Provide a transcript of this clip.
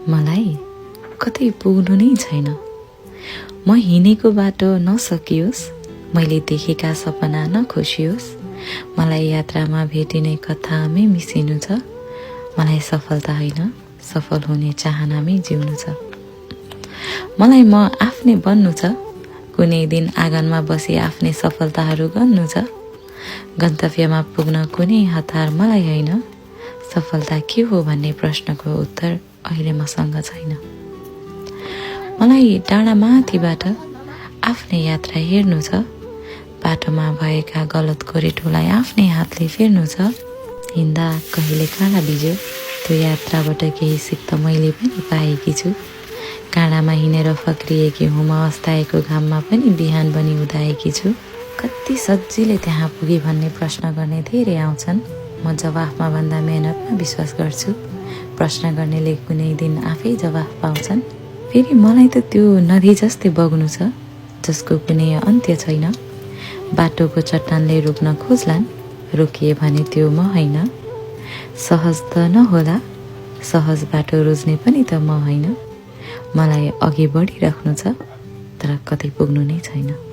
मलाई कतै पुग्नु नै छैन। म हिँडेको बाटो नसकियोस्, मैले देखेका सपना नखोसियोस्। मलाई यात्रामा भेटिने कथामै मिसिनु छ। मलाई सफलता होइन, सफल हुने चाहनामै जिउनु छ। मलाई म आफ्नै बन्नु छ। कुनै दिन आँगनमा बसी आफ्नै सफलताहरू गर्नु छ। गन्तव्यमा पुग्न कुनै हतार मलाई होइन। सफलता के हो भन्ने प्रश्नको उत्तर अहिले मसँग छैन। मलाई डाँडा माथिबाट आफ्नै यात्रा हेर्नु छ। बाटोमा भएका गलत गोरेटोलाई आफ्नै हातले फेर्नु छ। हिँड्दा कहिले काँडा बिज्यो, त्यो यात्राबाट केही सिक त मैले पनि पाएकी छु। काँडामा हिँडेर फक्रिएकी हुँ म, अस्ताएको घाममा पनि बिहान बनी उदाएकी छु। कति सजिलै त्यहाँ पुगे भन्ने प्रश्न गर्ने धेरै आउँछन्। म जवाफमा भन्दा मेहनतमा विश्वास गर्छु। प्रश्न गर्नेले कुनै दिन आफै जवाफ पाउँछन्। फेरि मलाई त त्यो नदी जस्तै बग्नु छ, जसको कुनै अन्त्य छैन। बाटोको चट्टानले रोक्न खोज्लान्, रोकिए भने त्यो म होइन। सहज त नहोला, सहज बाटो रोज्ने पनि त म होइन। मलाई अघि बढिराख्नु छ, तर कतै पुग्नु नै छैन।